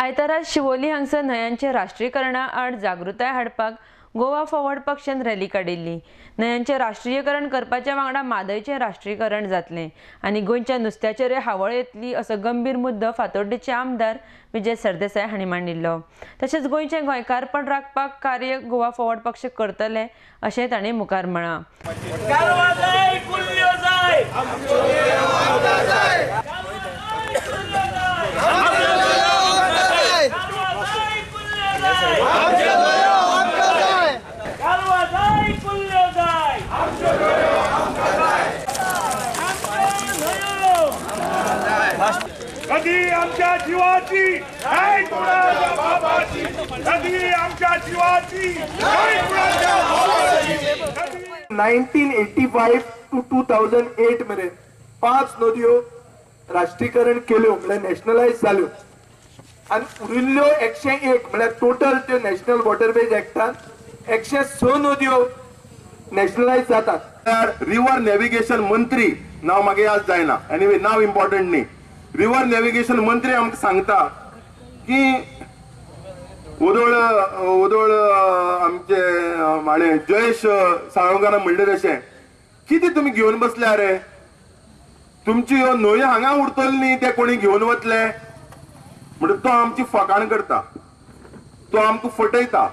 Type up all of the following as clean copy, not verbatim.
आयतारा शिवोली हांगसर न्हंयांचे राष्ट्रीयकरणा आड जागृताय हाडपाक गोवा फॉरवर्ड पक्षान रॅली काडिल्ली. न्हंयांचें राष्ट्रीयकरण करपाच्या वांगडा म्हादयचें राष्ट्रीयकरण जातलें आनी गोंयच्या नुस्त्याचेरूय हावळ येतली असो गंभीर मुद्दो फातोड्डेचे आमदार विजय सरदेसाय हांणी मांडिल्लो. तशेंच गोंयचें गोंयकारपण राखपाक कार्य गोवा फॉरवर्ड पक्ष करतले अशें तांणी मुखार म्हळां. नदी आमच्या जीवाची नाही कुणाच्या बापाची, नदी आमच्या जीवाची नाही कुणाच्या बापाची. 1985 टू 2008 मेरेन 5 नदयो राष्ट्रीयकरण केल्यो, म्हळ्यार नॅशनलायज जाल्यो आनी उरिल्ल्यो 101 म्हळ्यार टोटल त्यो नॅशनल वॉटरवेज एक्टान 106 नदयो नॅशनलायज जातात. रिवर नॅव्हिगेशन मंत्री नाव मागे याद जायना, एनिवे नाव इम्पॉर्टंट न्ही. रिवर नॅव्हिगेशन मंत्री आमकां सांगता की ओदोळ ओदोळ आमचे माणे जयेश साळगांवकारान म्हणलें तशें कितें तुमी घेवन बसल्या रे, तुमची ह्यो न्हंयो हांगा उरतली न्ही, ते कोणी घेवन वतले म्हणटा. तो आमची फकाण करता, तो आमकां फटयता,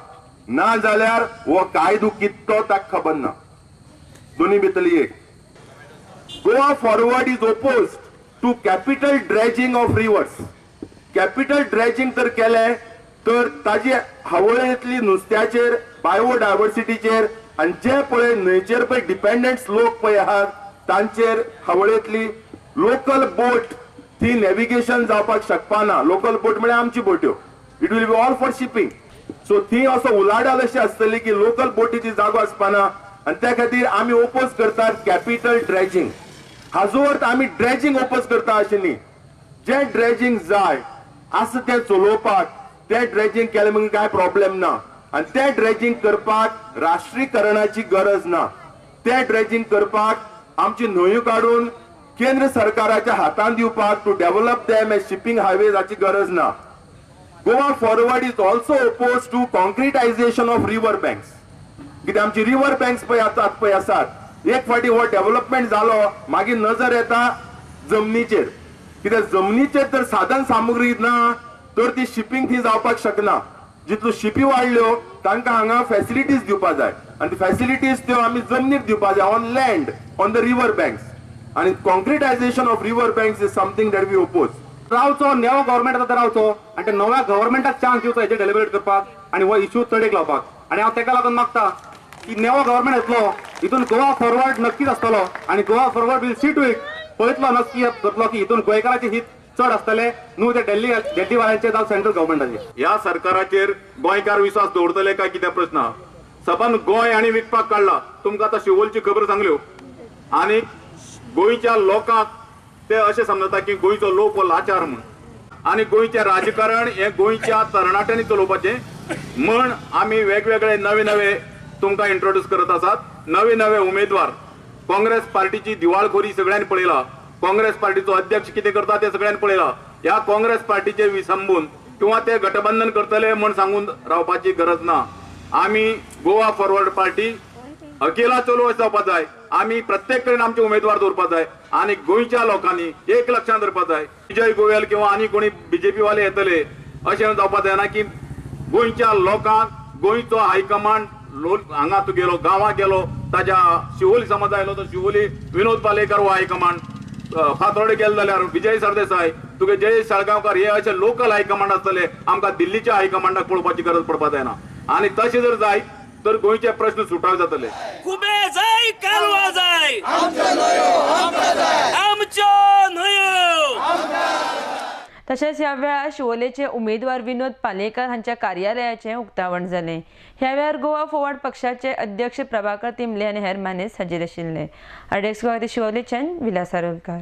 ना जाल्यार हो कायदो कितलो ताका खबर ना. दोन्ही भितरली एक. Goa forward is oppose to capital dredging of rivers. Capital dredging तर केलें तर ताजी हावळ येतली नुस्त्याचेर, बायोडायवर्सिटीचेर आनी जे पळय न्हंयचेर पळय डिपेंडंट्स लोक पळय आहात तांचेर हावळ येतली. लोकल बोट ती नॅव्हिगेशन जावपाक शकपाना. लोकल बोट म्हळ्यार आमची बोट्यो, it will be all for shipping. So थंय असो उलाढाल अशी आसतली की लोकल बोटीची जागो आसपाना आनी त्या खातीर आमी ओपोज करतात कॅपिटल ड्रेजिंग. हाजो अर्थ आमी ड्रेजिंग ओपोज करता अशें न्ही, जें ड्रेजिंग जाय आसा तें चलोवपाक, तें ड्रेजिंग केलें म्हणून कांय प्रॉब्लेम ना आनी तें ड्रेजिंग करपाक राष्ट्रीयकरणाची गरज ना. तें ड्रेजिंग करपाक आमची न्हंयो काडून केंद्र सरकाराच्या हातान दिवपाक to develop them as shipping highways हाची गरज ना. Goa forward is also oppose to concretisation of river banks. कित्याक आमची रिवर बँक्स पळय आतां पळय आसात, एक फावटी हो डेव्हलपमेंट जालो मागीर नजर येता जमनीचेर, कित्याक जमनीचेर तर साधन सामुग्री ना तर ती शिपींग थंय जावपाक शकना. जितल्यो शिपी वाडल्यो तांकां हांगा फॅसिलिटीज दिवपाक जाय आनी ती फॅसिलिटीज त्यो आमी जमनीर दिवपाक जाय, on land, on the river banks. आनी concretisation of river banks is something that we oppose. रावचो नवो गव्हर्मेंट आतां रावचो आनी त्या नव्या गव्हर्मेंटाक चान्स दिवचो हेजेर डेलिबरेट करपाक आनी हो इश्यू चडेक लावपाक. आनी हांव तेका लागून मागता की नवो गव्हर्मेंट येतलो हितून गोवा फॉरवर्ड नक्कीच आसतलो आनी Goa forward will see to it, पळयतलो नक्की करतलो की हितून गोंयकाराचे हित चड आसतले न्हू ते दिल्लीवाल्यांचे जावं सेंट्रल गव्हर्मेंटाचे. ह्या सरकाराचेर गोंयकार विश्वास दवरतले काय कितें प्रश्न. सबंद गोंय आनी विकपाक काडला. तुमकां आतां शिवोलची खबर सांगल्यो आनी गोंयच्या लोकांक ते अशें समजता की गोंयचो लोक हो लाचार म्हूण आनी गोंयचें राजकारण हें गोंयच्या तरणाट्यांनी चलोवपाचें म्हण आमी वेगवेगळे नवे नवे तुमकां इंट्रोड्यूस करत आसात. नवे नवे उमेदवार. काँग्रेस पार्टीची दिवाळखोरी सगळ्यांनी पळयला, काँग्रेस पार्टीचो अध्यक्ष कितें करता तें सगळ्यांनी पळयला. ह्या काँग्रेस पार्टीचे विसंबून किंवा ते गटबंधन करतले म्हण सांगून रावपाची गरज ना. आमी गोवा फॉरवर्ड पार्टी अकेला चलो जावपाक जाय. आमी प्रत्येक कडेन आमचे उमेदवार दवरपाक जाय आनी गोंयच्या लोकांनी एक लक्षांत दवरपाक जाय, विजय गोयल किंवा आनी कोणी बीजेपी वाले येतले अशें जावपाक जायना की गोंयच्या लोकांक गोंयचो हायकमांड हांगा तूं गेलो गांवांत गेलो ताज्या शिवोली समज आयलो तर शिवोली विनोद पालेकर हो हायकमांड, फातोर्डे गेलो जाल्यार विजय सरदेसाय, तुगे जयेश साळगांवकार, हे अशे लोकल हायकमांड आसतले. आमकां दिल्लीच्या हायकमांडाक पळोवपाची गरज पडपाक जायना आनी तशें जर जायत तर गोंयचे प्रश्न सुटावे जातले. खुबे जाय कालवा जाय, आमच्यो न्हंयो. तशेंच ह्या वेळार शिवोलेचे उमेदवार विनोद पालेकर हांच्या कार्यालयाचें उक्तावण जालें. ह्या वेळार गोवा फॉरवर्ड पक्षाचे अध्यक्ष प्रभाकर तिंबले आनी हेर मानेस्त हाजीर आशिल्ले. आरडीएक्स गोवा शिवोलेच्यान विलास आरोलकार.